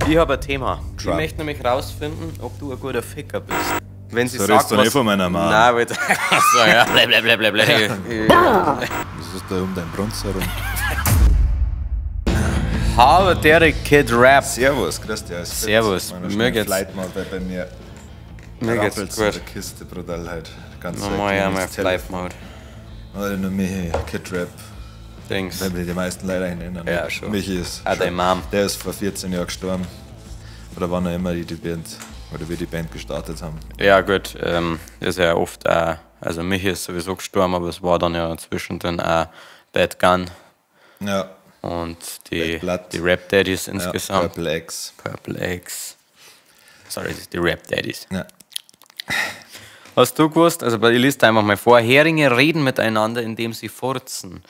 Ich habe ein Thema. Ich Trump. möchte nämlich rausfinden, ob du ein guter Ficker bist. Wenn sie So sagt, redest du was... nicht von meiner Mama. Nein, wollte so, ja. Blä, blä, blä, blä, blä. Was ist da um dein Brunz herum? Habe Derek Kid Rap. Servus, grüß dich. Alles fit? Servus, Meiner mir schnell geht's- Flight Mode, weil bei mir Mir geht's rappelt's gut. in der Kiste brutal halt. Ganz Nochmal ja, mein Flight Mode. Oder nur Michi, Kid Rap. Dings. Wenn mich die meisten leider erinnern. Ja, schon. Michi ist. Ah, dein Mom. Der ist vor 14 Jahren gestorben. Oder wann auch immer die Band, oder wir die Band gestartet haben. Ja, gut, ist ja oft auch, also Michi ist sowieso gestorben, aber es war dann ja zwischendrin auch Bad Gun Ja. und die, Bad Blood. die Rap Daddies Ja, insgesamt. Purple X. Purple X. Sorry, das ist die Rap Daddies. Ja. Hast du gewusst, also ich lese da einfach mal vor, Heringe reden miteinander, indem sie furzen.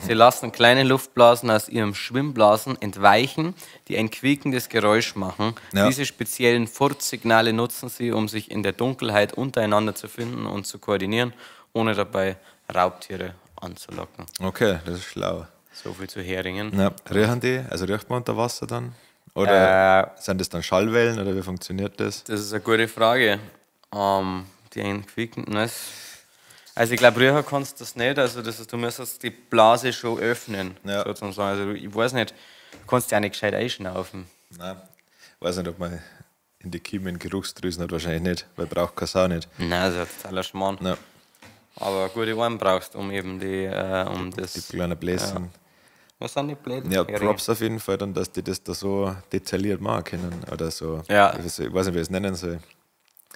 Sie lassen kleine Luftblasen aus ihrem Schwimmblasen entweichen, die ein quiekendes Geräusch machen. Ja. Diese speziellen Furzsignale nutzen sie, um sich in der Dunkelheit untereinander zu finden und zu koordinieren, ohne dabei Raubtiere anzulocken. Okay, das ist schlau. So viel zu Heringen. Ja. Riechen die? Also riecht man unter Wasser dann? Oder sind das dann Schallwellen oder wie funktioniert das? Das ist eine gute Frage. Die ein quiekenden, also ich glaube, rühren kannst du das nicht. Also das ist, du müsstest die Blase schon öffnen, Ja. sozusagen. Also ich weiß nicht, du kannst ja auch nicht gescheit einschnaufen. Nein, weiß nicht, ob man in die Kiemen Geruchsdrüsen hat, wahrscheinlich nicht, weil braucht keine Sau nicht. Nein, das ist ja totaler Schmarrn. Ja. Aber gute Ohren brauchst, um eben die, um das. Die kleinen Bläschen. Was sind die Bläschen? Ja, Props auf jeden Fall dann, dass die das da so detailliert machen können. Oder so. Ja. Ich weiß nicht, wie ich es nennen soll.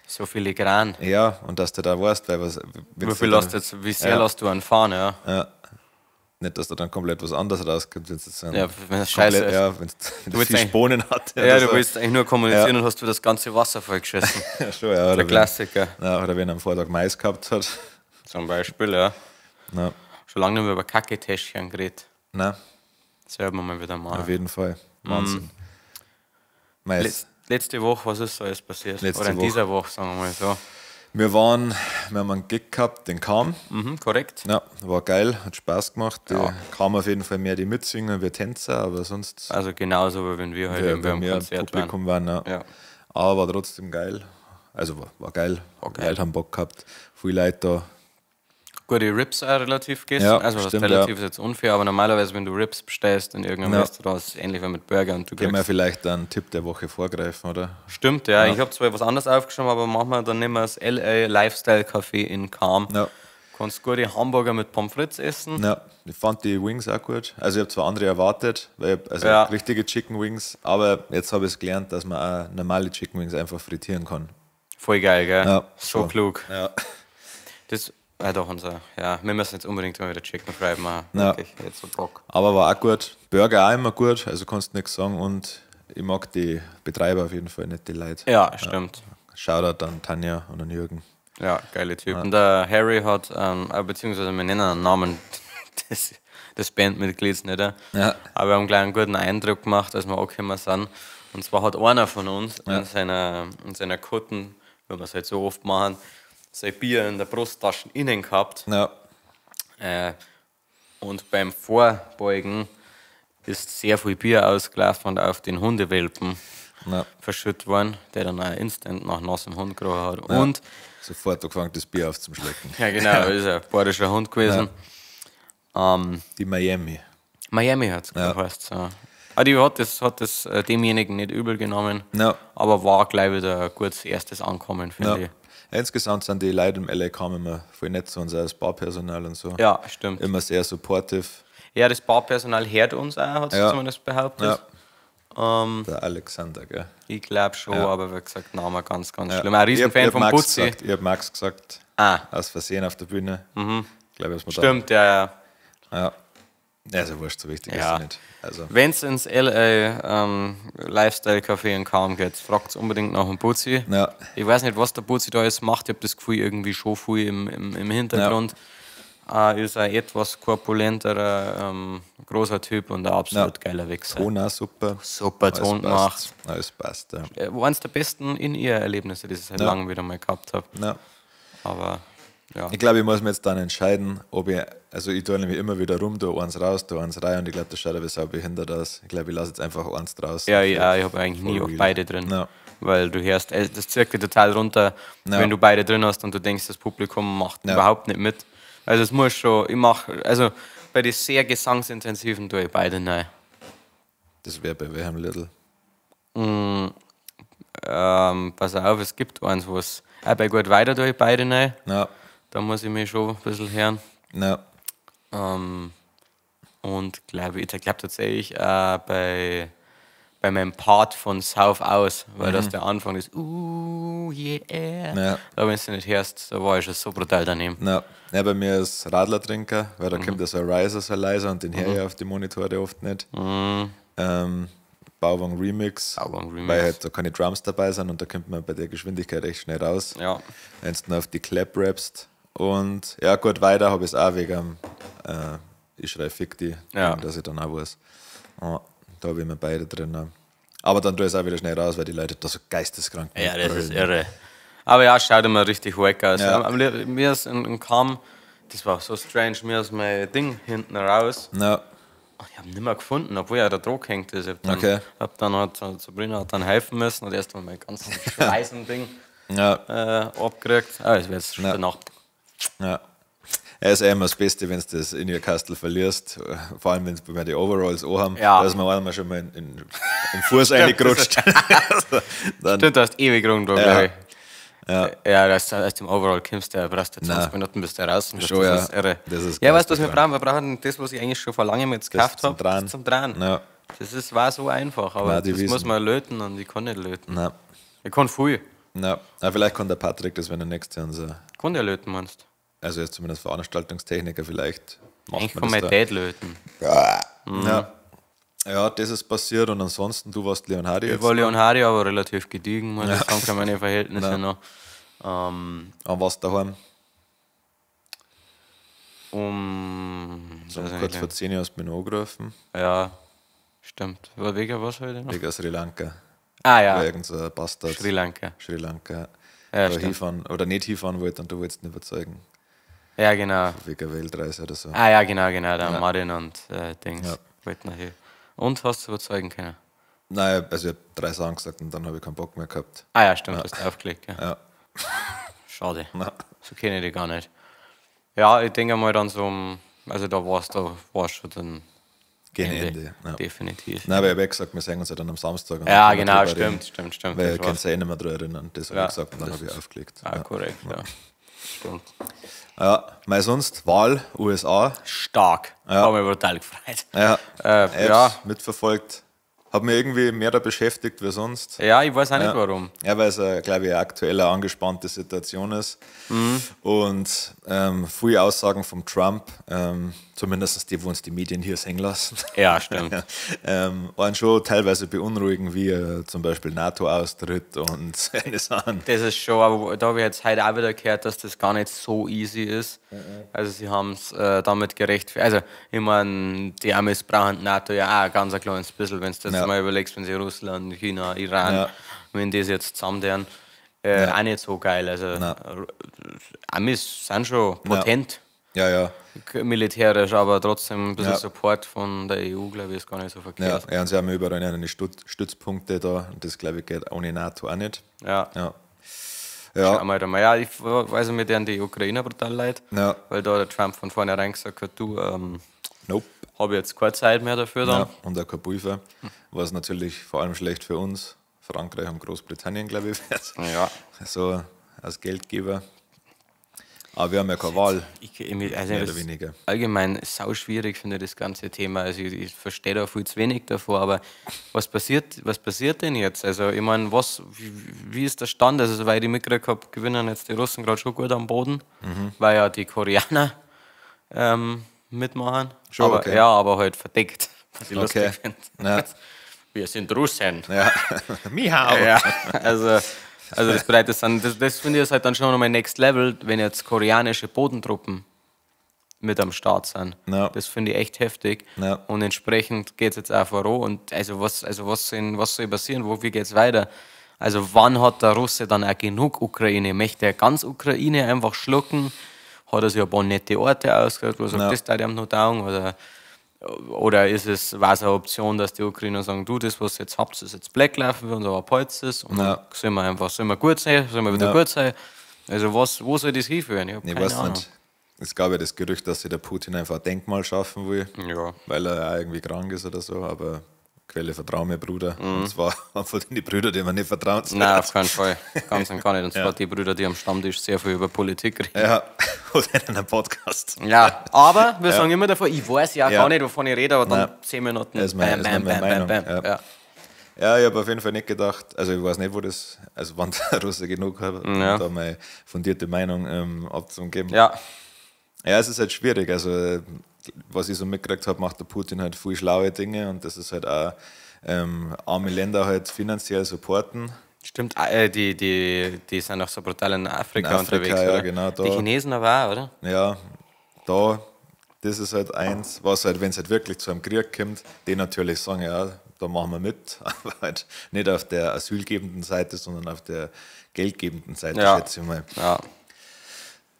So filigran. Ja, und dass du da weißt, weil was. Wie viel lässt jetzt, wie sehr Ja. lässt du einen fahren, ja? Ja. Nicht, dass da dann komplett was anderes rauskommt, wenn es jetzt dann Ja, wenn es scheiße komplett, ist. Ja, wenn es willst viel eigentlich- Sponen hat. Ja, oder du so. willst eigentlich nur kommunizieren Ja. und hast du das ganze Wasser vollgeschissen. Ja, schon, ja. Oder Der Klassiker. Wenn, ja, oder wenn er am Vortag Mais gehabt hat. Zum Beispiel, ja. Na, Schon lange nicht mehr über Kacketäschchen geredet. na, Das hören wir mal wieder mal. auf jeden Fall. Wahnsinn. Mais. Letzte Woche, was ist so alles passiert? Letzte Oder in Woche. dieser Woche, sagen wir mal so. Wir haben einen Gig gehabt, den kam. Mhm, korrekt. Ja, war geil, hat Spaß gemacht. Die Ja. kam auf jeden Fall mehr die Mitsinger, wir Tänzer, aber sonst Also genauso, wie wenn wir heute wir, eben wenn beim wir im Konzert waren. Publikum waren. Ja. Ja. Aber war trotzdem geil. Also war geil. War geil. Die Leute haben Bock gehabt. Viele Leute da. Gute Ribs auch relativ gegessen. Ja, also was stimmt, relativ ja. ist jetzt unfair, aber normalerweise, wenn du Ribs bestellst in irgendeinem Ja. Restaurant, ist es ähnlich wie mit Burger und du Können wir kriegst. vielleicht einen Tipp der Woche vorgreifen, oder? Stimmt, ja. Ich habe zwar was anderes aufgeschrieben, aber machen wir dann nehmen wir das LA Lifestyle Café in Kam. Ja. Kannst gute Hamburger mit Pommes frites essen. Ja, ich fand die Wings auch gut. Also ich habe zwar andere erwartet, weil ich, also Ja. richtige Chicken Wings, aber jetzt habe ich es gelernt, dass man auch normale Chicken Wings einfach frittieren kann. Voll geil, gell? Ja, so schon. klug. Ja. Das, ja doch, unser, ja, wir müssen jetzt unbedingt mal wieder Chicken Fried machen. Ja. Wirklich, jetzt so Bock. Aber war auch gut. Burger auch immer gut, also kannst nichts sagen. Und ich mag die Betreiber auf jeden Fall, nicht die Leute. Ja, stimmt. Shoutout an Tanja und an Jürgen. Ja, geile Typen. Der Harry hat, beziehungsweise wir nennen den Namen des Bandmitglieds nicht. Ja. Aber wir haben gleich einen guten Eindruck gemacht, als wir angekommen sind. Und zwar hat einer von uns in seiner Kutten, wie wir es halt so oft machen, sein Bier in der Brusttasche innen gehabt. Ja, Und beim Vorbeugen ist sehr viel Bier ausgelaufen und auf den Hundewelpen ja. verschüttet worden, der dann auch instant nach nassem Hund gerochen hat. Ja. Und, Sofort angefangen, das Bier aufzuschlecken. ja genau, ist ein bayerischer Hund gewesen. Die Miami. Miami hat es Ja. geheißen. Ja. Aber die hat das demjenigen nicht übel genommen, Ja. aber war gleich wieder ein gutes erstes Ankommen, finde Ja. ich. Insgesamt sind die Leute im LA kamen immer voll nett zu uns, auch das Barpersonal und so. Ja, stimmt. Immer sehr supportive. Ja, das Barpersonal hört uns auch, hat sie Ja. zumindest behauptet. Ja. Der Alexander, gell? Ich glaube schon, Ja. aber wie gesagt, Name ganz, ganz Ja. schlimm. Ein Ich Riesenfan hab von Max Butzi. gesagt, ich hab Max gesagt, Ah. aus Versehen auf der Bühne. Ich glaube, ich hab's mir Stimmt, ja, ja. Da, ja. Ja, ist ja wurscht, so wichtig Ja. ist es nicht. Also, Wenn es ins LA Lifestyle Café in Kam geht, fragt unbedingt nach dem Butzi. Ja. Ich weiß nicht, was der Butzi da alles macht. Ich habe das Gefühl, irgendwie schon viel im Hintergrund. Ist ein etwas korpulenterer, großer Typ und ein absolut geiler Wichser. Ton auch super. Super Alles Ton passt. Alles passt, ja. Eines der besten In-Ear-Erlebnisse, die ich seit Ja. langem wieder mal gehabt habe. Ja. Aber Ja. Ich glaube, ich muss mir jetzt dann entscheiden, ob ich, also ich tue nämlich immer wieder rum, da eins raus, da eins rein und ich glaube, das schaut aber sau behindert aus. Ich glaube, ich lasse jetzt einfach eins draußen. Ja, ja, ich habe eigentlich nie For auch real. beide drin. Ja. Weil du hörst, das zirkt dich total runter, Ja. wenn du beide drin hast und du denkst, das Publikum macht Ja. überhaupt nicht mit. Also es muss schon, ich mache, also bei den sehr gesangsintensiven tue ich beide rein. Das wäre bei welchem Little. Pass auf, es gibt eins, wo es, bei gut weiter tue ich beide rein. Ja, Da muss ich mich schon ein bisschen hören. ja. Und glaube ich glaube tatsächlich bei meinem Part von South aus, weil das der Anfang ist, yeah. Ja. Da, wenn du nicht hörst, da war ich schon so brutal daneben. Ja. Ja, bei mir ist Radlertrinker, weil da kommt ja so ein Riser so leiser und den höre ich auf die Monitore oft nicht. Bauwagen Remix, Bauwagen Remix. weil halt da keine Drums dabei sind und da kommt man bei der Geschwindigkeit echt schnell raus. Ja. Wenn du dann auf die Clap rappst. Und ja, gut, weiter habe ich es auch wegen ich schrei fick die, Ja. dass ich dann auch weiß. Ja, da habe ich mir beide drin. Ja. Aber dann tue ich es auch wieder schnell raus, weil die Leute da so geisteskrank Ja, das ist mitbrüllen. irre. Aber ja, schaut immer richtig wack aus. Ja. Aber mir ist in kam, das war so strange, mir ist mein Ding hinten raus. Ja, Ich habe nicht mehr gefunden, obwohl ja der Druck hängt ist. Ich hab dann, Okay. hab dann hat Sabrina hat dann helfen müssen und erst mal mein ganzes Schweißen-Ding ja, abgekriegt. Ah, es wird jetzt schon Ja. danach. ja. Ja, ist eh immer das Beste, wenn du das in ihr Kastel verlierst. Vor allem, wenn wir die Overalls auch haben. Ja. Da ist mir einmal schon mal in Fuß reingerutscht. Dann, Stimmt, du hast ewig rum, da, Ja. glaube ich. Ja. Ja, das, aus dem Overall kommst du, brauchst du 20 Nein. Minuten, bis du raus bist. Schon, das ja. ist irre. Das ist ja, weißt du, was wir geisteskrank. brauchen? Wir brauchen das, was ich eigentlich schon vor langem jetzt gekauft zum habe. Drehen. Das zum Drehen. Ja. Das ist, war so einfach, aber Nein, die das wissen. muss man löten und ich kann nicht löten. Nein. Ich kann viel. Ja. Ah, vielleicht kann der Patrick das, wenn er nächstes Jahr unser, Kann der löten, meinst du? also er ist zumindest Veranstaltungstechniker, vielleicht macht Eigentlich man kann das mein da. Dad löten. Ja. Ja, das ist passiert und ansonsten, du warst Leon Hardy Ich jetzt. war Leon Hardy, aber relativ gediegen, muss ich sagen, für meine Verhältnisse noch. Und warst daheim? Um. So weiß ich kurz nicht. vor 10 Uhr hast du mich noch angerufen, Ja, stimmt. War wegen was heute noch? wegen Sri Lanka. Ah ja, War irgend so ein Bastard. Sri Lanka. Sri Lanka. Ja, Da stimmt. hinfahren, oder nicht hinfahren wollte und du wolltest ihn überzeugen. Ja, genau. Wegen Weltreise oder so. Ah ja, genau, genau. Der Martin und Dings Ja. wollten nach hier. Und hast du überzeugen können? Nein, also ich habe 3 Sachen gesagt und dann habe ich keinen Bock mehr gehabt. Ah ja, stimmt, hast du aufgelegt. Ja. Ja. Schade. Nein. So kenne ich die gar nicht. Ja, ich denke mal dann so um, also da war's, da war's schon dann Gegen Ende. Ja. Definitiv. Nein, aber ich habe eh gesagt, wir sehen uns ja dann am Samstag. und Ja, dann können wir genau, drüber reden. stimmt, stimmt, stimmt. Weil Das ich kann war's. sich eh nicht mehr daran erinnern. Das habe Ja, ich gesagt und dann das habe ich ist- aufgelegt. Ah, Ja. korrekt, ja. Stimmt. Ja, mal sonst, Wahl, USA. Stark. Ja. Hab mich brutal gefreut. Ja, Ja. hab's mitverfolgt. Hat mich irgendwie mehr da beschäftigt wie sonst. Ja, ich weiß auch nicht Ja. warum. Ja, weil es, glaube ich, eine aktuelle angespannte Situation ist. Mhm. Und viele Aussagen vom Trump, zumindest die, wo uns die Medien hier sehen lassen, Ja, stimmt. waren schon teilweise beunruhigend, wie zum Beispiel NATO-Austritt und solche Sachen. Das ist schon, aber da habe ich jetzt heute auch wieder gehört, dass das gar nicht so easy ist. Also sie haben es damit gerecht. Also ich meine, die Amis brauchen die NATO ja auch ein ganz ein kleines bisschen, wenn du das Ja. mal überlegst, wenn sie Russland, China, Iran, Ja. wenn das jetzt zusammen tun, auch nicht so geil. Also Amis sind schon potent Ja, ja. militärisch, aber trotzdem ein bisschen Ja. Support von der EU, glaube ich, ist gar nicht so Ja, verkehrt. ja, und sie haben überall eine Stützpunkte da und das, glaube ich, geht ohne NATO auch nicht. Ja. Ja. Ja, Schauen wir halt mal. Ja, ich weiß mit denen die Ukrainer brutal leid, Ja. weil da der Trump von vornherein gesagt hat, du, nope. habe jetzt keine Zeit mehr dafür dann. Ja, und auch kein Pulver, was natürlich vor allem schlecht für uns, Frankreich und Großbritannien, glaube ich, wäre. Ja. So als Geldgeber. Aber wir haben ja keine Wahl. Also Mehr das oder weniger. Allgemein sau schwierig finde ich das ganze Thema. Also ich verstehe da viel zu wenig davor, aber was passiert denn jetzt? Also ich meine, wie ist der Stand? Also soweit ich mitgekriegt habe, gewinnen jetzt die Russen gerade schon gut am Boden, weil ja die Koreaner mitmachen. Schon, aber, okay. Ja, aber halt verdeckt, was ich Okay. lustig finde. Ja. Wir sind Russen. Ja. Mihau. Ja, also das bedeutet dann, das finde ich ist halt dann schon nochmal Next Level, wenn jetzt koreanische Bodentruppen mit am Start sind. Ja. Das finde ich echt heftig. Ja. Und entsprechend geht es jetzt auch voran. Und also was soll passieren? Wie geht es weiter? Also wann hat der Russe dann auch genug Ukraine? Möchte er ganz Ukraine einfach schlucken? Hat er sich ein paar nette Orte ausgesucht, wo er sagt, Ja. das da ihm noch taugen? Oder ist es, war es eine Option, dass die Ukrainer sagen, du, das, was ihr jetzt habt, ist jetzt Black laufen für uns, aber behalt's es. Und Ja. dann sollen wir einfach, sollen wir gut sein, sollen wir wieder Ja. gut sein. Also was, wo soll das hinführen? Ich hab Ich keine weiß Ahnung. nicht. Es gab ja das Gerücht, dass sich der Putin einfach ein Denkmal schaffen will, Ja. weil er ja irgendwie krank ist oder so, aber Quelle vertrau mir, Bruder. Und zwar von den Brüdern, denen man nicht vertraut. Mhm. Nein, auf keinen Fall. Ganz und gar nicht. Und zwar die Brüder, die am Stammtisch sehr viel über Politik reden. Ja, oder in einem Podcast. Ja, aber wir sagen immer davor, ich weiß ja, Ja. gar nicht, wovon ich rede, aber dann Nein. 10 Minuten. Das ist meine- bam, ist bam, meine bam, bam, Meinung, bam. ja. Ja. Ja, ich habe auf jeden Fall nicht gedacht, also ich weiß nicht, wo das, also wann der Russe genug hat, um Ja. da meine fundierte Meinung abzugeben. Ja. Ja, es ist halt schwierig. Also, was ich so mitgekriegt habe, macht der Putin halt viel schlaue Dinge und das ist halt auch arme Länder halt finanziell supporten. Stimmt, die sind auch so brutal in Afrika, In Afrika, unterwegs, ja, oder? genau, da. Die Chinesen aber auch, oder? Ja, da, das ist halt eins, was halt, wenn es halt wirklich zu einem Krieg kommt, die natürlich sagen, ja, da machen wir mit, aber halt nicht auf der asylgebenden Seite, sondern auf der geldgebenden Seite, Ja. schätze ich mal. Ja.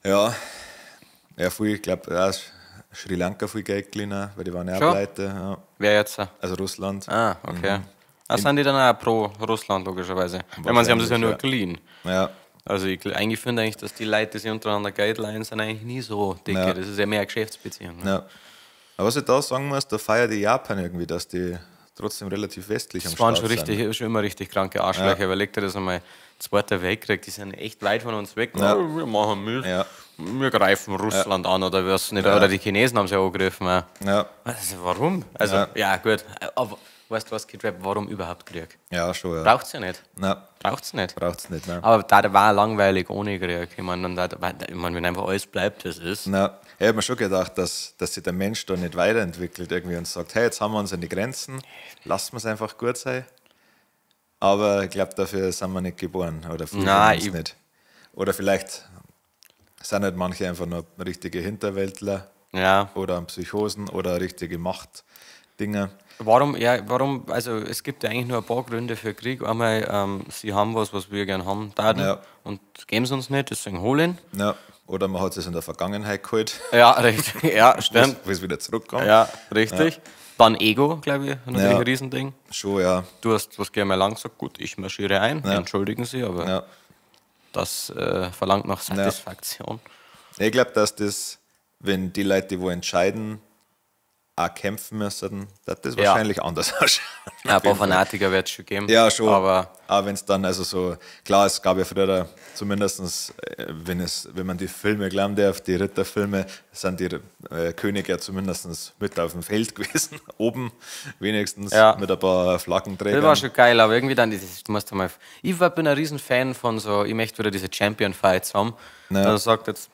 Ja, ja, viel, ich glaube, ja, Sri Lanka viel Geld geliehen, auch, weil die waren ja auch Schon? pleite. Ja. Wer jetzt? Also Russland. Ah, okay. Ah, sind die dann auch pro Russland, logischerweise. Ich meine, sie haben das ja nur Wahrscheinlich, geliehen. Ja, Also ich, eigentlich finde eigentlich, dass die Leute, die sich untereinander Geld leihen, sind eigentlich nie so dicke. Ja. Das ist ja mehr eine Geschäftsbeziehung. Ne? ja. Aber was ich da sagen muss, da feiert die Japan irgendwie, dass die trotzdem relativ westlich am Das waren Start schon, sind. richtig, schon immer richtig kranke Arschlöcher. Überleg dir das einmal. Zweiter Weltkrieg, die sind echt weit von uns weg. Ja. Oh, wir machen mit. Ja. Wir greifen Russland an oder was nicht. Oder die Chinesen haben sie ja angegriffen. Ja. Ja, Also, warum? Also, ja, Ja. gut. Aber weißt du was, Kid Rap, warum überhaupt Krieg? ja, schon, ja. Braucht's ja nicht. Nein, Braucht's nicht. braucht's nicht, nein. Aber da war langweilig ohne Krieg. Ich meine, dann da, ich meine, wenn einfach alles bleibt, das ist. Na, ich habe mir schon gedacht, dass sich der Mensch da nicht weiterentwickelt irgendwie und sagt, hey, jetzt haben wir uns an die Grenzen, lassen wir es einfach gut sein. Aber ich glaube, dafür sind wir nicht geboren oder viele von Nein, uns ich- nicht. Oder vielleicht sind halt manche einfach nur richtige Hinterwäldler Ja. oder haben Psychosen oder richtige Machtdinger. Warum, ja, warum, also es gibt ja eigentlich nur ein paar Gründe für Krieg. Einmal, sie haben was, was wir gern haben, Daten, Ja. und geben sie uns nicht, deswegen holen. Ja. Oder man hat es in der Vergangenheit geholt, Ja, richtig. Ja, stimmt. wo es wieder zurückkommt. Ja, richtig. Dann Ego, glaube ich, natürlich Ja. ein Riesending. Schon, ja. Du hast was gerne mal lang gesagt, gut, ich marschiere ein, entschuldigen Sie, aber Ja. das verlangt nach Satisfaktion. Ich glaube, dass das, wenn die Leute, die wo entscheiden, auch kämpfen müssen, dass das Ja. wahrscheinlich anders ausschaut. Ja, ein paar Fanatiker wird es schon geben. Ja, schon. Aber auch wenn es dann, also so, klar, es gab ja früher zumindest, wenn man die Filme glauben darf, die Ritterfilme, sind die Könige ja zumindest mit auf dem Feld gewesen, oben wenigstens Ja. mit ein paar Flaggenträgern. Das war schon geil, aber irgendwie dann, dieses, du musst einmal, ich bin ein Riesenfan von so, ich möchte wieder diese Champion Fights haben. Ja. Dann sagt jetzt,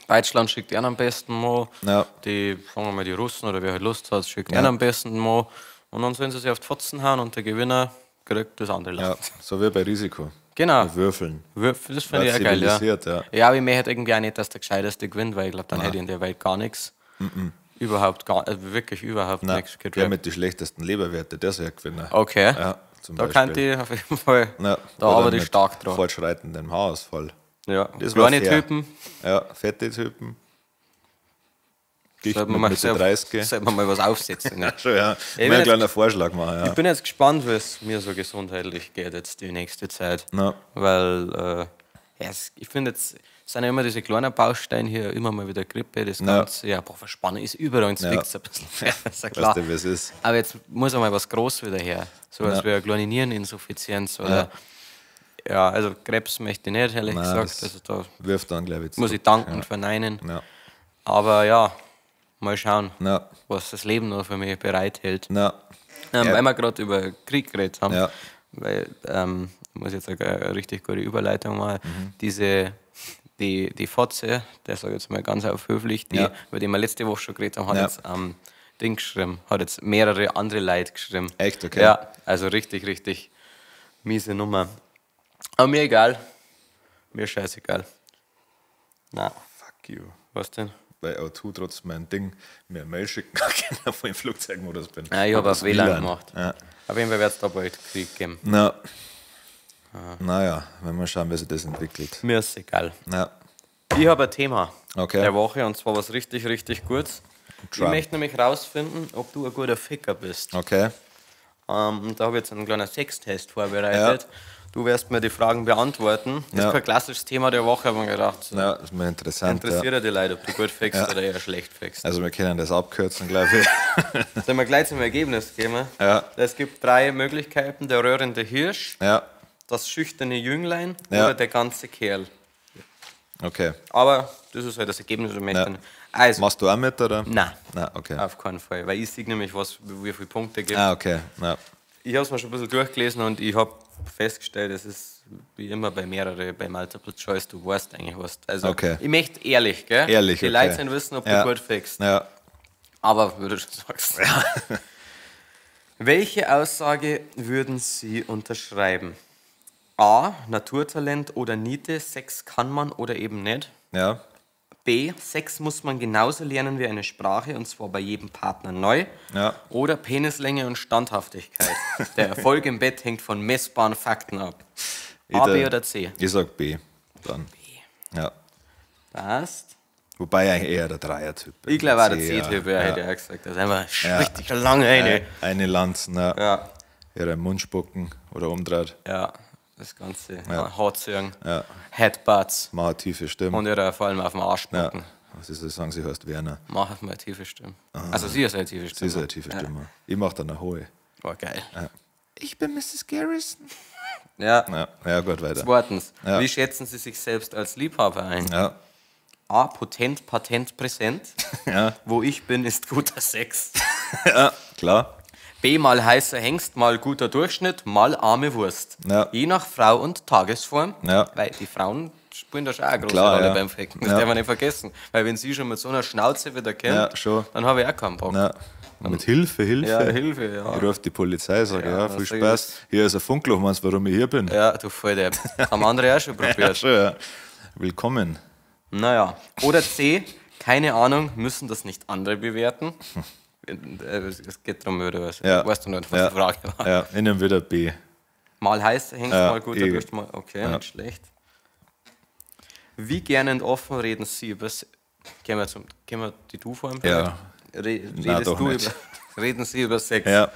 Deutschland schickt einen am besten mal, Ja. die, sagen wir mal, die Russen oder wer halt Lust hat, schickt einen am besten mal. Und dann sollen sie sich auf die Fotzen hauen und der Gewinner kriegt das andere Ja, Land. so wie bei Risiko. Genau. Mit Würfeln. Würfel, das finde ich Wird auch geil, ja. zivilisiert, ja. Ja, aber ich möchte halt irgendwie auch nicht, dass der Gescheiteste gewinnt, weil ich glaube, dann hätte ich in der Welt gar nichts. Überhaupt gar, also wirklich überhaupt Nein, nichts. der mit den schlechtesten Leberwerte, der soll ja gewinnen. Okay. Ja, zum Da Beispiel. kann ich auf jeden Fall, Ja, da oder arbeite ich mit stark dran. Fortschreitendem Haarausfall. Ja, Das war kleine fair. Typen. Ja, fette Typen. Gicht Sollten wir mit mal, Mitte sollten 30. wir mal was aufsetzen. Ne? Schon, ja. Ich Ich bin will einen jetzt- kleinen Vorschlag machen, ja. Ich bin jetzt gespannt, wie es mir so gesundheitlich geht jetzt die nächste Zeit. Ja. Weil ja, ich finde jetzt, es sind ja immer diese kleinen Bausteine hier, immer mal wieder Grippe, das Ganze. Ja, boah, Verspannung ist überall und es Ja. zwickt's ein bisschen. Ja, ist ja klar. Weißt du, wie es ist? Aber jetzt muss einmal was groß wieder her. So als Ja. wäre eine kleine Niereninsuffizienz oder. Ja, also Krebs möchte ich nicht, ehrlich Nein, gesagt. das Also da Wirft dann, glaube ich, muss ich dankend verneinen. Ja. Aber ja, mal schauen, Ja. was das Leben noch für mich bereithält. Ja. Ja. Weil wir gerade über Krieg geredet haben, Ja. weil, muss ich jetzt eine richtig gute Überleitung machen, Mhm. die Fotze, der sage ich jetzt mal ganz auf höflich, die, Ja. über die wir letzte Woche schon geredet haben, hat Ja. jetzt Ding geschrieben, hat jetzt mehrere andere Leute geschrieben. Echt? Okay. Ja, also richtig, richtig miese Nummer. Aber mir egal. Mir scheißegal. Na, Fuck you. was denn? Weil O2 trotz mein Ding mir eine Mail schicken kann, wo ich im Flugzeugmodus bin. Ja, ich habe Das auf WLAN gemacht. Ja. Auf jeden Fall wird es da bald Krieg geben. Na. Naja, wenn wir schauen, wie sich das entwickelt. Mir ist egal. Ja. Ich habe ein Thema. Okay. Der Woche und zwar was richtig, richtig Gutes. Ich Trump. möchte nämlich rausfinden, ob du ein guter Ficker bist. Okay. Und da habe ich jetzt einen kleinen Sextest vorbereitet. Du wirst mir die Fragen beantworten. Das Ja. ist kein klassisches Thema der Woche, habe ich mir gedacht. Ja, ist mir interessant. Ja. Interessiert die Leute, ob du gut fickst oder eher schlecht fickst. Also wir können das abkürzen, glaube ich. Sollen wir gleich zum Ergebnis gehen? Ja. Es gibt drei Möglichkeiten: der röhrende Hirsch, Ja, das schüchterne Jünglein Ja. oder der ganze Kerl. okay. Aber das ist halt das Ergebnis. Ich möchte. Ja. Also, Machst du auch mit, oder? Nein. Nein, okay. Auf keinen Fall, weil ich sehe nämlich, was, wie viele Punkte gibt. Ah, okay. Ja. Ich habe es mir schon ein bisschen durchgelesen und ich habe festgestellt, es ist wie immer bei mehreren, bei Multiple Choice, du weißt eigentlich was. Also, Okay. ich möchte ehrlich, gell? Ehrlich, Die okay. Leute sollen wissen, ob Ja. du gut fickst. Ja. Aber, wie du schon sagst. Welche Aussage würden Sie unterschreiben? A. Naturtalent oder Niete, Sex kann man oder eben nicht. Ja. B. Sex muss man genauso lernen wie eine Sprache und zwar bei jedem Partner neu. Ja. Oder Penislänge und Standhaftigkeit. Der Erfolg im Bett hängt von messbaren Fakten ab. A, B oder C? Ich sag B. Dann. B. Ja. Passt. Wobei ich eigentlich eher der Dreier-Typ bin. Ich glaube auch der C, C-Typ, ja, ja. hätte ich auch gesagt. Das ist einfach richtig lange eine. Eine Lanzen, ja. Ja, Ihre Mund spucken oder umdreht. ja. Das Ganze. Ja. Haarziehen. Ja. Headbutts. Mach eine tiefe Stimme. Und ihr vor allem auf den Arsch ja. spucken. Was ist das? Sagen, sie heißt Werner. Mach mal eine tiefe Stimme. Also sie ist eine tiefe Stimme. Sie ist eine tiefe Stimme. Ich mach dann eine hohe. War geil. Ich bin Mrs. Garrison. Ja. Ja, ja gut, weiter. Zweitens, Ja. wie schätzen Sie sich selbst als Liebhaber ein? Ja. A. Potent, patent, präsent. Ja. Wo ich bin, ist guter Sex. Ja, klar. B. Mal heißer Hengst, mal guter Durchschnitt, mal arme Wurst. Ja. Je nach Frau und Tagesform. Ja. Weil die Frauen spielen da schon auch eine große Klar, Rolle ja. beim Ficken. Das Ja. darf man nicht vergessen. Weil wenn sie schon mit so einer Schnauze wieder kennt, Ja, schon. dann habe ich auch keinen Bock. Ja. Mit Hilfe, Hilfe. Ja, Hilfe, ja. Ich rufe die Polizei, sage, ja, was viel sag ich Spaß. Hier ist ein Funkloch, meinst du, warum ich hier bin? Ja, du Volldepp. Haben andere auch schon probiert. Ja, schon, ja. Willkommen. Naja. Oder C, keine Ahnung, müssen das nicht andere bewerten? Es geht darum, oder was? Ja. Weißt du nicht, was Ja. die Frage war? Ja, ich nehme wieder B. Mal heiß, hängst Ja, mal gut, eh. durch mal. Okay, nicht schlecht. Wie gerne und offen reden Sie über. Gehen wir, zum, gehen wir die Du-Form? Ja. Redest doch du nicht. über, reden Sie über Sex? Ja,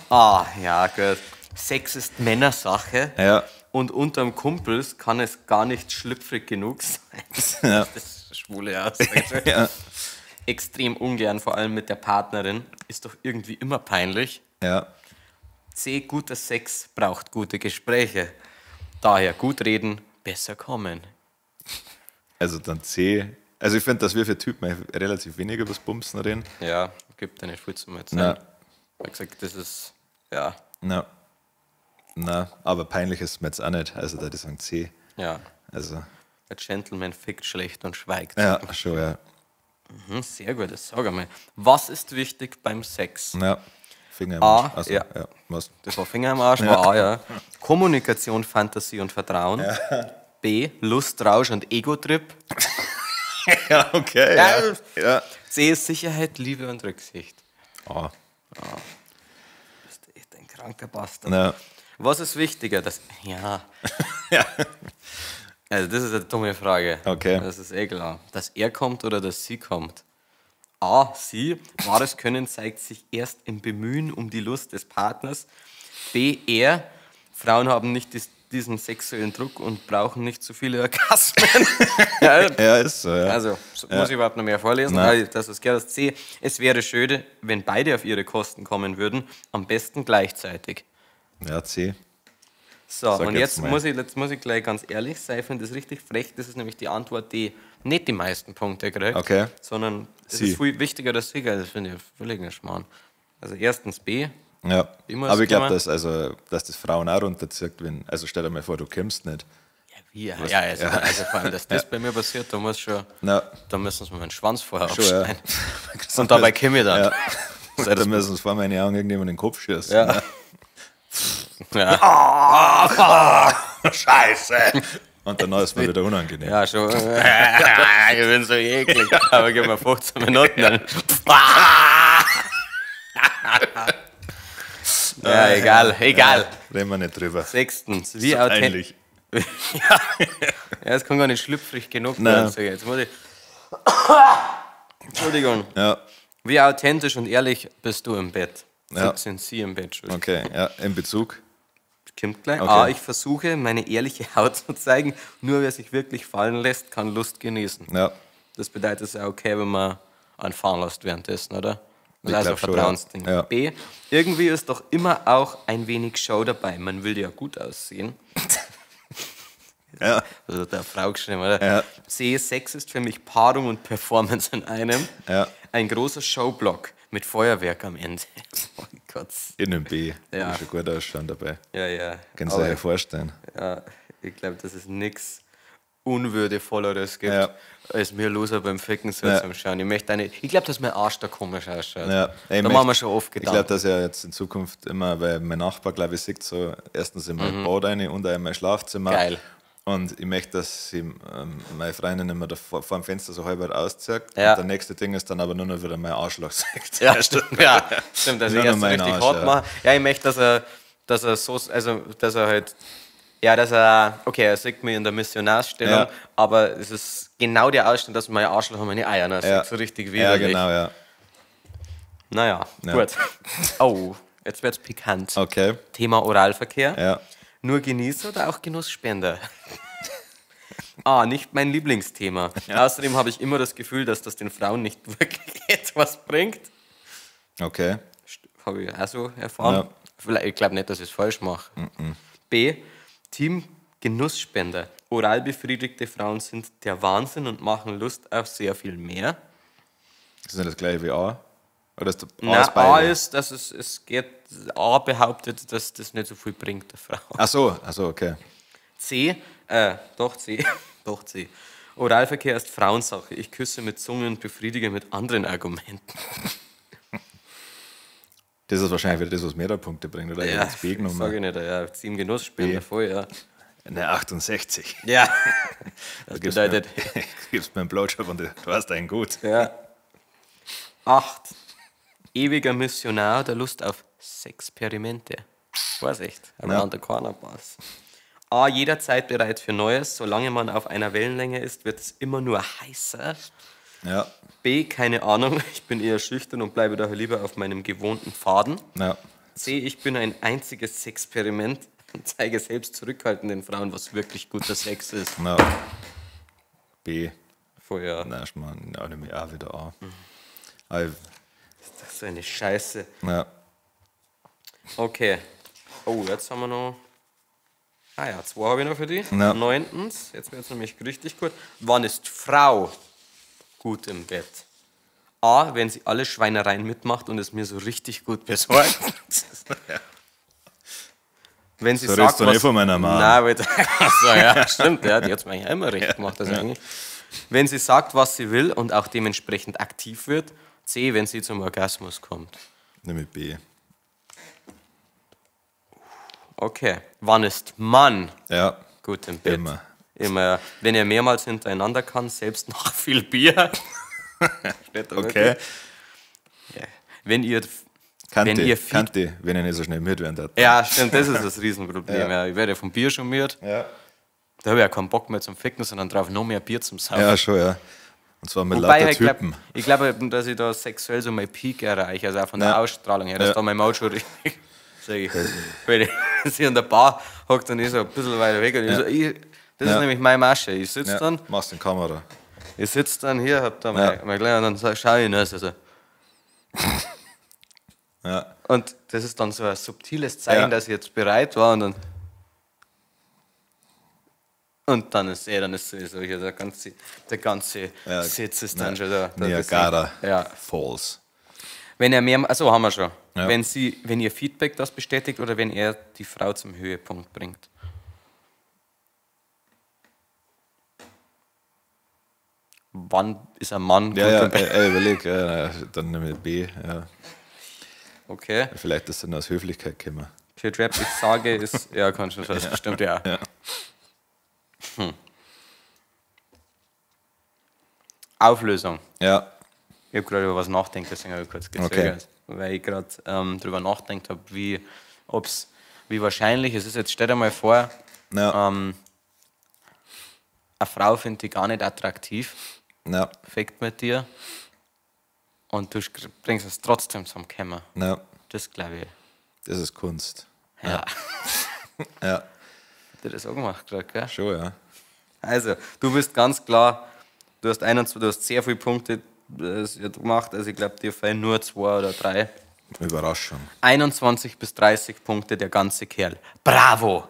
Ah, ja, gut. Sex ist Männersache. Ja. Und unterm Kumpels kann es gar nicht schlüpfrig genug sein. Ja. Das ist eine schwule Aussage. ja, Extrem ungern, vor allem mit der Partnerin. Ist doch irgendwie immer peinlich. ja. C. Guter Sex braucht gute Gespräche. Daher gut reden, besser kommen. Also dann C. Also ich finde, dass wir für Typen eigentlich relativ wenig über das Bumsen reden. Ja, gibt da nicht viel zu erzählen. Na. Ich hab gesagt, das ist, ja, Na. Na, aber peinlich ist mir jetzt auch nicht. Also da die sagen C. ja. Also, Der Gentleman fickt schlecht und schweigt. ja, schon, ja. Sehr gut, das sag einmal. Was ist wichtig beim Sex? Ja. Finger im A, Arsch. Also, ja. ja. Was? Das war Finger im Arsch, war A, ja. Kommunikation, Fantasie und Vertrauen. B, Lust, Rausch und Ego-Trip. Ja, okay. Ja. Ja. C, Sicherheit, Liebe und Rücksicht. Ah, Du bist echt ein kranker Bastard. na, Was ist wichtiger? Das, ja. Ja. Also, das ist eine dumme Frage. Okay. Das ist eh klar. Dass er kommt oder dass sie kommt. A. Sie. Wahres Können zeigt sich erst im Bemühen um die Lust des Partners. B. Er. Frauen haben nicht diesen sexuellen Druck und brauchen nicht so viele Orgasmen. ja, Ja, ist so, ja. also, so, muss ich überhaupt noch mehr vorlesen? Nein. Weil Das ist klar. Das C. Es wäre schön, wenn beide auf ihre Kosten kommen würden. Am besten gleichzeitig. Ja, C. So, Sag und jetzt jetzt mal. muss ich gleich ganz ehrlich sein, ich finde das richtig frech. Das ist nämlich die Antwort, die nicht die meisten Punkte kriegt. Okay. Sondern es Sie. ist viel wichtiger, dass sie, das finde ich völlig Schmarrn. Also erstens B. Ja. Immer Aber ich glaube, kann man- dass, also, dass das Frauen auch runterzieht, wenn, also stell dir mal vor, du kommst nicht. Ja, wie? Ja, also, also vor allem, dass das bei mir passiert, da muss schon, Na, da müssen sie mir meinen Schwanz vorher schon, ja. abschneiden. Und dabei komme ich dann. Ja. Da müssen sie vor meine Augen irgendjemand in den Kopf schießen. Ja. Ja. Scheiße! Und danach ist mir wieder unangenehm. Ja, schon. Ich bin so eklig. Aber gib mir 15 Minuten, dann. Ja, egal, egal. Reden wir nicht drüber. Sechstens, wie So authentisch. peinlich. Ja, es kann gar nicht schlüpfrig genug Nein. werden. Sag ich. Jetzt muss ich. Entschuldigung. Ja, Wie authentisch und ehrlich bist du im Bett? Ja. Sind sie im Bett? Entschuldigung. okay. Ja, in Bezug. Kommt gleich. Okay. A, ich versuche, meine ehrliche Haut zu zeigen. Nur wer sich wirklich fallen lässt, kann Lust genießen. Ja. Das bedeutet, es ist auch okay, wenn man einen fahren lässt währenddessen, oder? Das Ich ist also ein glaub schon, ja. Vertrauensding. Ja. B, irgendwie ist doch immer auch ein wenig Show dabei. Man will ja gut aussehen. Ja. Das hat der Frau geschrieben, oder? Ja. C, Sex ist für mich Paarung und Performance in einem. Ja. Ein großer Showblock mit Feuerwerk am Ende. Oh Gott. In einem B. Ja. Ist schon gut ausschauen dabei. Ja, ja. Kannst du Aber- dir ja vorstellen. Ja, ich glaube, dass es nichts Unwürdevolleres gibt, Ja. als mir Loser beim Ficken so Ja. zum Schauen. Ich möchte eine, ich glaube, dass mein Arsch da komisch ausschaut. Ja. Ey, Da ich machen wir möcht- schon oft Ich glaube, Gedanken. dass ja jetzt in Zukunft immer, weil mein Nachbar, glaube ich, sieht so, erstens in mein Bad rein und auch in mein Schlafzimmer. Mhm. Geil. Und ich möchte, dass sie meine Freundin immer da vor dem Fenster so halb weit auszieht. Ja. Und der nächste Ding ist dann aber nur noch wieder mein Arschloch sieht. Ja, stimmt. Ja, stimmt, dass ich Nur noch erst so mein richtig Arsch, hot ja. mache. Ja, ich möchte, dass er so, also, dass er halt, ja, dass er, okay, er sieht mich in der Missionarsstellung, Ja. aber es ist genau der Ausschnitt, dass mein Arschloch und meine Eier noch Ja. sieht, so richtig Ja, widerlich. genau, ja. Naja, Ja. gut. Oh, jetzt wird's pikant. Okay. Thema Oralverkehr. Ja. Nur Genießer oder auch Genussspender? A. Nicht mein Lieblingsthema. Außerdem habe ich immer das Gefühl, dass das den Frauen nicht wirklich etwas bringt. Okay. Habe ich auch so erfahren. Ja. Vielleicht, ich glaube nicht, dass ich es falsch mache. B. Team Genussspender. Oral befriedigte Frauen sind der Wahnsinn und machen Lust auf sehr viel mehr. Ist das nicht das gleiche wie A? Oder ist der A Na, ist A beide? ist, dass es geht, A behauptet, dass das nicht so viel bringt der Frau. Ach so, okay. C, doch C, doch C. Oralverkehr ist Frauensache. Ich küsse mit Zunge und befriedige mit anderen Argumenten. Das ist wahrscheinlich wieder das, was mehrere Punkte bringt, oder? Ich Ja, hätte jetzt B genommen. sag ich nicht, ja, Team Genussspender, B. voll, ja. Ne, 68. Ja, das Gibst bedeutet, Mir, gibst mir einen Blowjob und du hast einen gut. ja. 8. Ewiger Missionar der Lust auf Sexperimente. Vorsicht, around the corner pass. A. Jederzeit bereit für Neues. Solange man auf einer Wellenlänge ist, wird es immer nur heißer. Ja, B. Keine Ahnung, ich bin eher schüchtern und bleibe daher lieber auf meinem gewohnten Faden. ja. C. Ich bin ein einziges Sexperiment und zeige selbst zurückhaltenden Frauen, was wirklich guter Sex ist. Ja. B. Vorher. Nein, Schmarrn, ja, nehme ich auch wieder A. Aber ich- Das ist so eine Scheiße. Ja, Okay. Oh, jetzt haben wir noch. Ah ja, zwei habe ich noch für dich. Ja. Neuntens, jetzt wird es nämlich richtig gut. Wann ist Frau gut im Bett? A, wenn sie alle Schweinereien mitmacht und es mir so richtig gut besorgt. Wenn sie So sagt, redest du nicht was- von meiner Mama. Nein, aber also, ja, stimmt, ja, die hat es mir eigentlich immer recht gemacht. Also eigentlich. Wenn sie sagt, was sie will und auch dementsprechend aktiv wird. C, wenn sie zum Orgasmus kommt. nehme ich B. Okay. Wann ist Mann Ja, gut im Bett? Immer. Immer. ja. Wenn er mehrmals hintereinander kann, selbst nach viel Bier. Steht da okay. wirklich. Ja. Wenn ihr. Kante, wenn ihr Feed- Kante, wenn ich nicht so schnell müde werden darf. Ja, stimmt, das ist das Riesenproblem. Ja. Ja. Ich werde vom Bier schon müde. Ja. Da habe ich ja keinen Bock mehr zum Ficken, sondern drauf noch mehr Bier zum Saufen. Ja, schon, ja. Und zwar mit Wobei, lauter ich glaube, Typen. glaub, dass ich da sexuell so mein Peak erreiche, also auch von der Ja. Ausstrahlung her, dass Ja. da mein Maul schon richtig. Sag ich. Wenn ich sie an der Bar hockt und ich so ein bisschen weiter weg. Und ich so, das ist Ja. nämlich meine Masche. Ich sitze Ja, dann, machst in Kamera. ich sitz dann hier, hab da Ja. mein Kleiner und dann schaue ich nur so. Ja. Und das ist dann so ein subtiles Zeichen, Ja. dass ich jetzt bereit war und dann. Und dann ist dann ist sowieso hier der ganze Ja. Sitz ist dann Ja. schon da. da Niagara Ja. Falls. Wenn er mehr, also haben wir schon. Ja. Wenn ihr Feedback das bestätigt oder wenn er die Frau zum Höhepunkt bringt. Wann ist ein Mann Ja, gut ja, im Bett? ey, überleg, ja, dann nehme ich B. Ja. Okay. Vielleicht ist dann aus Höflichkeit gekommen. Für Rap, ich sage, ist. Ja, kann schon sein, das stimmt, ja. Ja. Auflösung. Ja, Ich habe gerade über was nachgedacht, deswegen habe ich kurz gezögert. Weil ich gerade drüber nachgedacht habe, wie, ob's, wie wahrscheinlich es ist. Jetzt stell dir mal vor, ja. eine Frau findet dich gar nicht attraktiv. Ja, fickt mit dir und du bringst es trotzdem zum Kämmer. ja. Das glaube ich. Das ist Kunst. Ja. Ja, Hat dir das auch gemacht gerade, gell? schon, ja. Also, du bist ganz klar, du hast 21, du hast sehr viele Punkte gemacht, also ich glaube, dir fehlen nur zwei oder drei. Überraschung. 21 bis 30 Punkte der ganze Kerl. Bravo!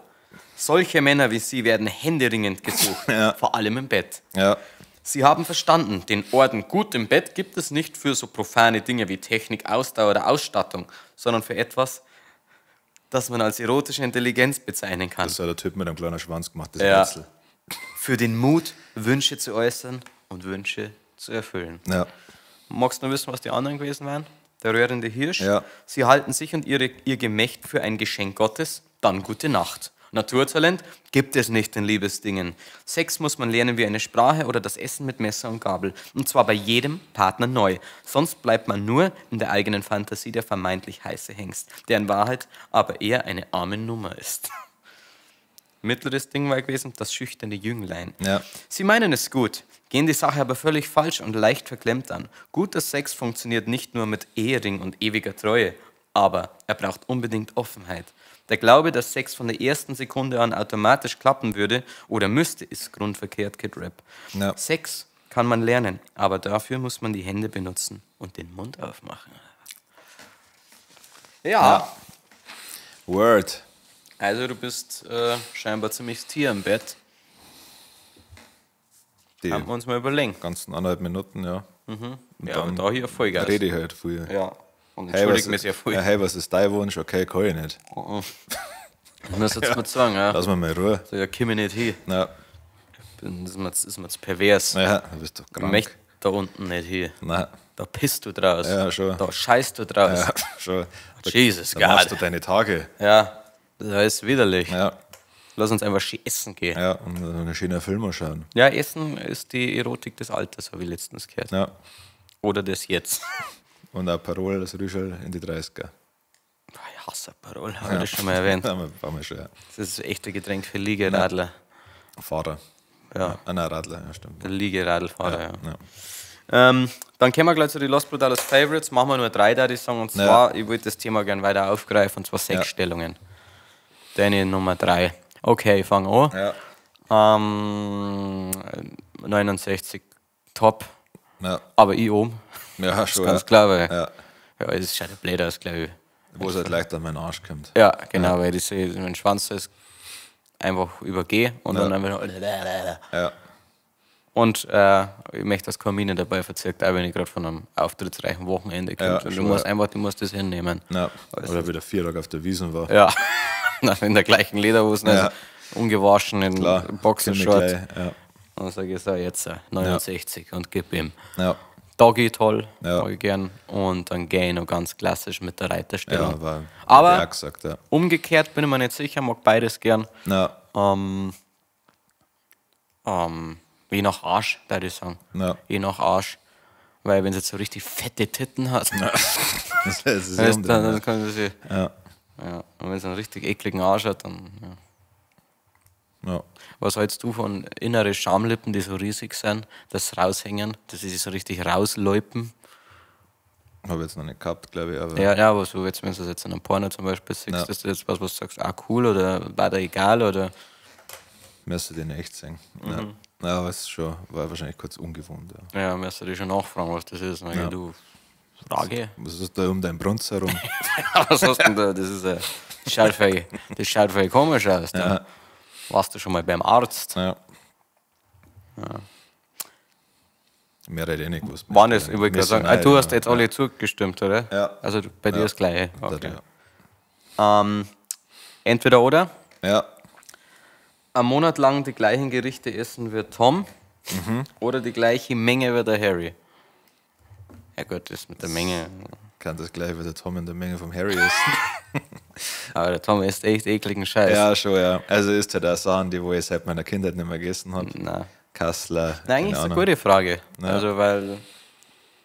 Solche Männer wie Sie werden händeringend gesucht, Ja. vor allem im Bett. Ja, Sie haben verstanden, den Orden gut im Bett gibt es nicht für so profane Dinge wie Technik, Ausdauer oder Ausstattung, sondern für etwas, das man als erotische Intelligenz bezeichnen kann. das hat der Typ mit einem kleinen Schwanz gemacht, das Ja. Rätsel. Für den Mut, Wünsche zu äußern und Wünsche zu erfüllen. Ja, Magst du noch wissen, was die anderen gewesen waren? Der rührende Hirsch. Ja. Sie halten sich und ihr Gemächt für ein Geschenk Gottes. Dann gute Nacht. Naturtalent gibt es nicht in Liebesdingen. Sex muss man lernen wie eine Sprache oder das Essen mit Messer und Gabel. Und zwar bei jedem Partner neu. Sonst bleibt man nur in der eigenen Fantasie der vermeintlich heiße Hengst, der in Wahrheit aber eher eine arme Nummer ist. Mittleres Ding war gewesen, das schüchterne Jünglein. Ja. Sie meinen es gut, gehen die Sache aber völlig falsch und leicht verklemmt an. Guter Sex funktioniert nicht nur mit Ehering und ewiger Treue, aber er braucht unbedingt Offenheit. Der Glaube, dass Sex von der ersten Sekunde an automatisch klappen würde oder müsste, ist grundverkehrt, Kid Rap. Ja. Sex kann man lernen, aber dafür muss man die Hände benutzen und den Mund aufmachen. Ja, Word. also du bist scheinbar ziemlich Tier im Bett. Die Haben wir uns mal überlegen. ganzen 1,5 Minuten, ja. Und Ja, dann und da hier Vollgas. rede ich halt viel. Ja. Und Hey, entschuldige was, mich sehr viel. ja, hey, was ist dein Wunsch? Okay, kann ich nicht. Oh, oh. Ich muss jetzt mal sagen, ja. Lass mir mal Ruhe. So, ja, komm ich nicht hin. Ja, Das ist mir, ist mir zu pervers. ja, du bist doch Ich krank. möchte da unten nicht hin. Nein. Da pisst du draus. Ja, schon. Da scheißt du draus. Ja, schon. Da, Jesus da machst God. du deine Tage. Ja, das ist widerlich. Ja, Lass uns einfach schön essen gehen. ja, und einen schönen Film anschauen. Ja, Essen ist die Erotik des Alters, habe ich letztens gehört. Ja. Oder des Jetzt. Und auch Parol, das Rüschel in die 30er. Boah, Ich hasse Parol, habe ich das schon mal erwähnt. Ja, war wir schon, ja. Das ist echt ein Getränk für Liegeradler. Fahrer. Ja. Ah, nein, Radler, ja, stimmt. Der Liegeradlfahrer, ja. Ja. Dann kommen wir gleich zu den Los Brutales Favorites. Machen wir nur drei da, die sagen. Und zwar, ich wollte das Thema gerne weiter aufgreifen, und zwar Sexstellungen. Deine Nummer 3. Okay, ich fange an. Ja. 69, top. Ja, Aber ich oben. ja schon. Ganz ja. klar, weil. Ja. Ja, es schaut ja blöd aus, glaube ich. Wo es halt leicht an meinen Arsch kommt. Ja, genau, weil ich sehe, mein Schwanz ist einfach übergehe und dann einfach. Ja. Und ich möchte, dass keine Miene dabei verzirkt, auch wenn ich gerade von einem auftrittsreichen Wochenende komme. Ja, Und du schon, musst ja. einfach, du musst das hinnehmen. Ja. Oder wieder 4 Tage auf der Wiesn war. Ja, in der gleichen Lederhosen, also Ja. ungewaschen, in Klar. Boxershort. Ziemlich gleich, Und dann sage ich so, jetzt 69 und gib ihm. Ja. Ja. Doggy toll, Ja. mag ich gern. Und dann gehe ich noch ganz klassisch mit der Reiterstellung. Ja, war, Aber hab ich auch gesagt, ja. umgekehrt bin ich mir nicht sicher, mag beides gern. Ja. Je nach Arsch, würde ich sagen. Ja. Je nach Arsch. Weil wenn sie jetzt so richtig fette Titten hat, Das ist weißt, ja dann kann sie sich, Ja. ja. Und wenn sie einen richtig ekligen Arsch hat, dann. Ja. Ja. Was hältst du von innere Schamlippen, die so riesig sind, dass raushängen, dass sie sich so richtig rausläupen? Habe ich jetzt noch nicht gehabt, glaube ich. Aber Ja, ja, aber so jetzt, wenn du das jetzt in einem Porno zum Beispiel siehst, Ja. ist das jetzt was, was du sagst, ah cool oder war da egal oder. müsste den echt sehen. Ja. Ja, aber es ist schon, war wahrscheinlich kurz ungewohnt. Ja. Ja, müsst du dich schon nachfragen, was das ist. Na, ja. Du, Frage. Was ist da um deinen Brunz herum? Was hast du denn da? Das ist das schaut voll, das schaut voll komisch aus. Da. Warst du schon mal beim Arzt? ja. Mehr hätte ich eh nicht gewusst. Wann ist, ich wollte gerade sagen, ah, du hast jetzt ja. alle zugestimmt, oder? Ja. Also bei dir Ja. ist gleich. Okay. Ja. Entweder oder. Ja. Ein Monat lang die gleichen Gerichte essen wird Tom Mhm. oder die gleiche Menge wird der Harry. Ja gut, das mit der Menge. Kann das gleich, wie der Tom in der Menge vom Harry ist. Aber der Tom isst echt ekligen Scheiß. ja, schon, ja. Also ist halt auch Sachen, die wo ich seit meiner Kindheit nicht mehr gegessen habe. Nein. Kassler. Nein, eigentlich keine ist eine Ahnung. gute Frage. Ja. Also, weil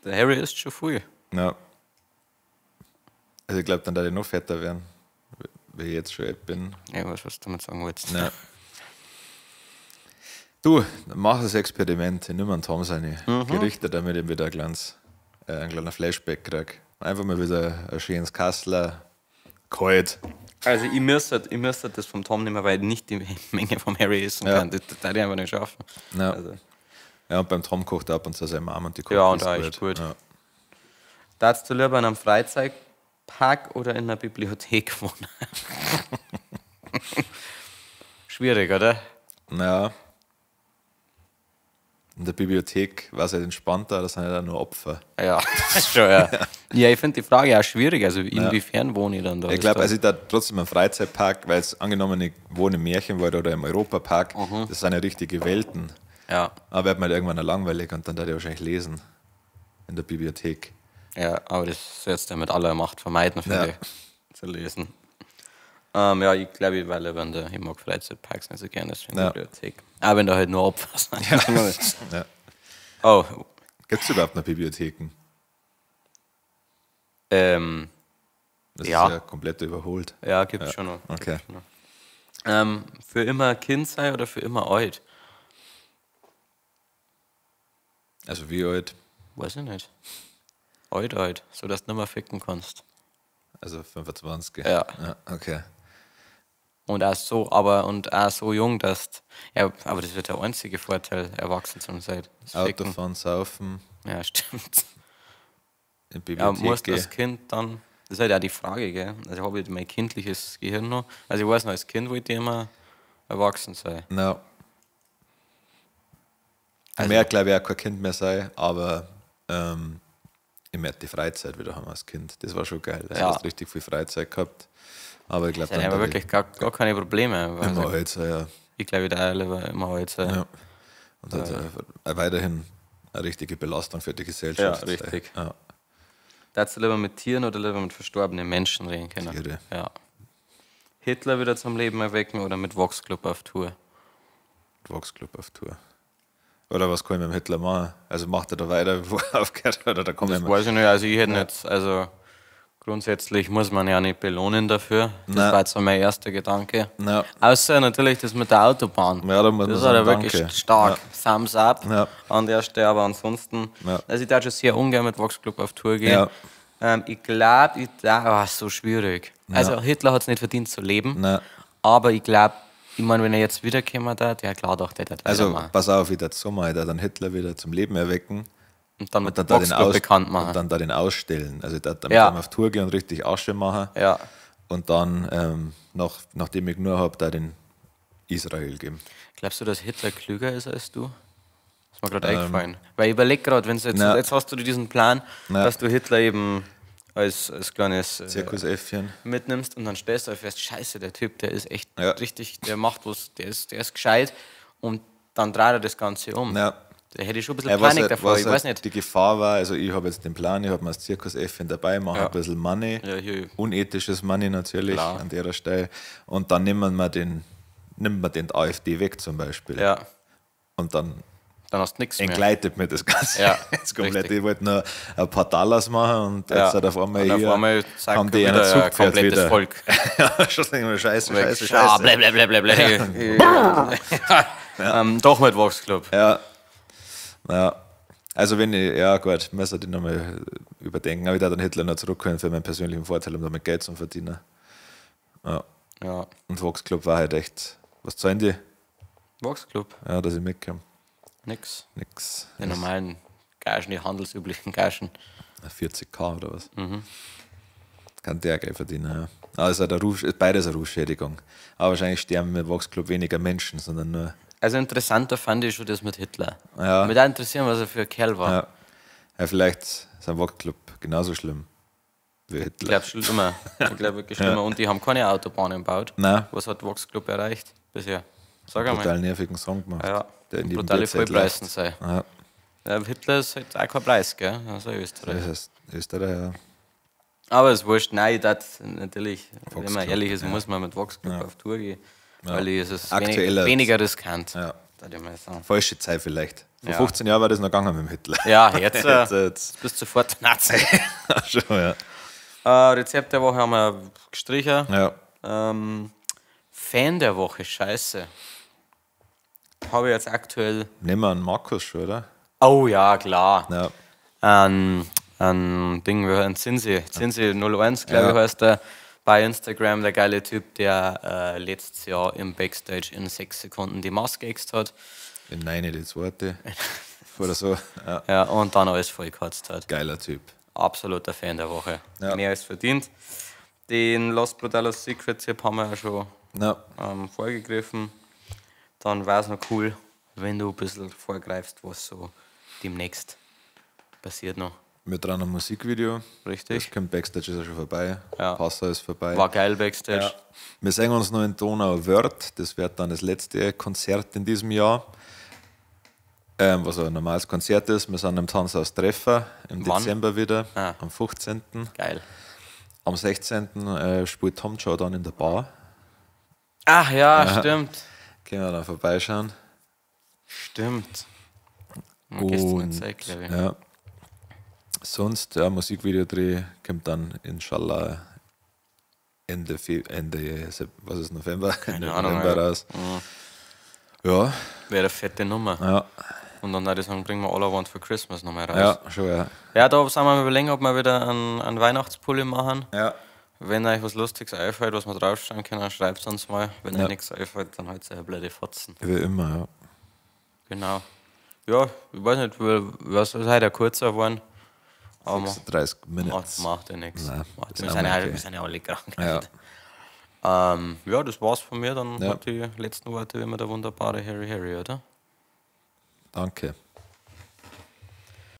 der Harry isst schon viel. Ja. Also ich glaube, dann da ich noch fetter werden, wie ich jetzt schon bin. Ja, was, was du damit sagen willst. Ja. Du, mach das Experiment. Ich nehme einen Tom seine Gerichte, damit ich wieder ein kleiner Flashback krieg. Einfach mal wieder ein schönes Kassler, kalt. Also ich müsste das vom Tom nehmen, weil ich nicht die Menge vom Harry essen kann. Das würde ich einfach nicht schaffen. Ja. Also. Ja, und beim Tom kocht er ab und zu seine Mom und die kocht Ja, und auch echt gut. Ja. Darfst du lieber in einem Freizeitpark oder in einer Bibliothek wohnen? Schwierig, oder? Naja. In der Bibliothek war es halt entspannter, das sind ja nur Opfer. Ja, schon, ja. Ja, ich finde die Frage auch schwierig. Also, inwiefern wohne ich dann da? Ich glaube, also ich da trotzdem im Freizeitpark, weil es angenommen, ich wohne im Märchenwald oder im Europapark, das sind ja richtige Welten. Ja. Aber wird mir halt irgendwann langweilig und dann da ich wahrscheinlich lesen in der Bibliothek. Ja, aber das sollst du ja mit aller Macht vermeiden, finde ich, zu lesen. Ja, ich glaube, ich war lieber in der, ich mag Freizeitparks nicht so gerne, das finde ich Bibliothek. Auch wenn da halt nur Opfer sind. Ja. Ja. Oh. Gibt es überhaupt noch Bibliotheken? Das ja. ist ja komplett überholt. Ja, gibt es schon noch. Okay. Gibt's schon noch. Für immer Kind sein oder für immer alt? Also wie alt? Weiß ich nicht. Alt, so dass du nicht mehr ficken kannst. Also 25. Ja. Ja, okay. Und auch so, aber und auch so jung, dass ja, aber das wird der einzige Vorteil, erwachsen zu sein. Das Ficken. Autofahren, saufen. Ja, stimmt. In die Ja, Bibliothek muss gehen. das Kind dann, das ist halt auch die Frage, gell? Also habe ich mein kindliches Gehirn noch. Also ich weiß noch, als Kind wollte ich immer erwachsen sein. Ja. Also, ich merke, glaube ich, auch kein Kind mehr sein, aber ich merke die Freizeit wieder haben als Kind. Das war schon geil. Also Ja. hast richtig viel Freizeit gehabt. Aber ich glaube, dann haben wir wirklich gar keine Probleme. Also, immer alt sein, ja. Ich glaube, ich da lieber immer alt sein. Ja. Und halt, weiterhin eine richtige Belastung für die Gesellschaft. Ja, richtig. Ja. Darfst du lieber mit Tieren oder lieber mit verstorbenen Menschen reden können? Tiere. Ja. Hitler wieder zum Leben erwecken oder mit Vox Club auf Tour? Vox Club auf Tour. Oder was kann ich mit dem Hitler machen? Also macht er da weiter, wo er aufgehört hat? Oder da kommt Das er weiß ich nicht. Also ich hätte nicht, also grundsätzlich muss man ja nicht belohnen dafür. Das Nein. war jetzt so mein erster Gedanke. Nein. Außer natürlich das mit der Autobahn. Ja, da muss das man war ja sagen, wirklich danke. stark. Thumbs up Ja. an der Stelle, aber ansonsten. Ja. Also ich darf schon sehr ungern mit Vox Club auf Tour gehen. Ja. Ich glaube, oh, so schwierig. Also Hitler hat es nicht verdient zu leben. Nein. Aber ich glaube, ich meine, wenn er jetzt wiederkommen hat, ja klar doch, der hat Also weitermachen. pass auf, ich darf so mal, ich darf dann Hitler wieder zum Leben erwecken Und dann mit und dann da Vox den, Club aus, bekannt machen. und dann da den ausstellen. Also ich darf dann Ja. mit ihm auf Tour gehen und richtig Asche machen. ja. Und dann, nachdem ich nur habe, da den Israel geben. Glaubst du, dass Hitler klüger ist als du? Ist mir gerade eingefallen. Weil ich überleg gerade, wenn's jetzt, Na. jetzt hast du diesen Plan, Na. dass du Hitler eben als kleines Zirkusäffchen. mitnimmst und dann stellst du fest, scheiße, der Typ, der ist echt Ja. richtig, der macht was, der ist gescheit und dann dreht er das Ganze um. Ja. Da hätte ich schon ein bisschen Ja, was Panik halt, davor, was ich halt weiß nicht. Die Gefahr war, also ich habe jetzt den Plan, ich habe mir das Zirkusäffchen dabei, mache Ja. ein bisschen Money, Ja, hier. unethisches Money natürlich Klar. an der Stelle. Und dann nimmt man den, AfD weg zum Beispiel. Ja, Und dann dann hast du nichts mehr. entgleitet mir das Ganze. Ja, jetzt komplett. richtig. Ich wollte nur ein paar Dollars machen und jetzt Ja. hat auf einmal Und auf hier, einmal zack, haben die wieder einen ein Zugpferd komplettes wieder. Volk. Ja, schon denke ich mir, scheiße, scheiße, Ah, scheiße. blä, blä, blä, blä, blä. Ja. Doch mit Vox Club. Ja. Ja. Also wenn ich, ja gut, muss ich nochmal überdenken. Aber ich darf dann Hitler noch zurückholen für meinen persönlichen Vorteil, um damit Geld zu verdienen. Ja. Ja. Und Vox Club war halt echt, was zahlen die? Vox Club, Ja, dass ich mitkomme. nix. Nix. Die normalen Gagen, die handelsüblichen Gagen. 40k oder was? Mhm. Kann der Geld verdienen, ja. Also der Ruf, ist beides eine Rufschädigung. Aber wahrscheinlich sterben mit Vox Club weniger Menschen, sondern nur. Also interessanter fand ich schon das mit Hitler. Ja. Mich da interessieren, was er für ein Kerl war. Ja, ja vielleicht ist ein Vox Club genauso schlimm wie Ich Hitler. glaube schlimmer. Ich glaube wirklich schlimmer. Und die haben keine Autobahnen gebaut. Nein. Was hat Vox Club erreicht bisher? Sag einmal. Brutal nervigen Song gemacht. Ja. Der in jedem Brutale Bierzelt Vollpreisen läuft. sei. Ja, Ja, Hitler ist halt auch kein Preis, gell? Also Österreich. das heißt Österreich, ja. Aber ist wurscht. Nein, das natürlich, wenn man Club, ehrlich ist, muss man mit Vox Club auf Tour gehen. Weil es ist Aktueller- weniger riskant. Ja. Würde ich mal sagen. Falsche Zeit vielleicht. Vor Ja. 15 Jahren war das noch gegangen mit dem Hitler. Ja, jetzt, jetzt, bist du sofort Nazi. jetzt. Schon, ja. Rezept der Woche haben wir gestrichen. Ja. Fan der Woche, scheiße. Habe ich jetzt aktuell. Nehmen wir einen Markus schon, oder? Oh ja, klar. Ja. Ein Ding, ein Zinsi, Zinsi 01, glaube ich, heißt der bei Instagram, der geile Typ, der letztes Jahr im Backstage in 6 Sekunden die Maske geäxt hat. In 9 die zweite. Oder so. Ja. Ja, und dann alles vollgekotzt hat. Geiler Typ. Absoluter Fan der Woche. Ja. Mehr als verdient. Den Lost Brutalos Secret Tipp haben wir ja schon vorgegriffen. Dann wäre es noch cool, wenn du ein bisschen vorgreifst, was so demnächst passiert noch. Wir dran ein Musikvideo. Richtig. Das kommt Backstage ist ja schon vorbei. Ja. Passau ist vorbei. War geil Backstage. Ja. Wir sehen uns noch in Donauwörth. Das wird dann das letzte Konzert in diesem Jahr. Was ein normales Konzert ist. Wir sind im Tanzhaus Treffer im Wann? Dezember wieder. Ah. Am 15. Geil. Am 16. Spielt Tom Joe dann in der Bar. Ach ja, stimmt. Können wir dann vorbeischauen. Stimmt. Und, Zeit, glaub ich. Ja. Sonst, ja, Musikvideodreh kommt dann inshallah Ende, was ist November? Ende Ahnung, November ja. raus. Ja, Wäre eine fette Nummer. ja, Und dann würde ich sagen, bringen wir All I Want for Christmas nochmal raus. ja, schon, ja. Ja, da sind wir am Überlegen, ob wir wieder einen Weihnachtspulli machen. Ja, Wenn euch was Lustiges einfällt, was wir draufschreiben können, schreibt es uns mal. Wenn Ja. euch nichts einfällt, dann halt eine blöde Fotzen. wie immer, ja. Genau. Ja, ich weiß nicht, was ist heute ein kurzer geworden. Aber 36 Minutes. macht ja nichts. Nein, Macht- ist Wir auch sind ja, okay. wir sind ja alle krank. Ja. Ja, das war's von mir. Dann Ja. hat die letzten Worte wie immer der wunderbare Harry Harry, oder? Danke.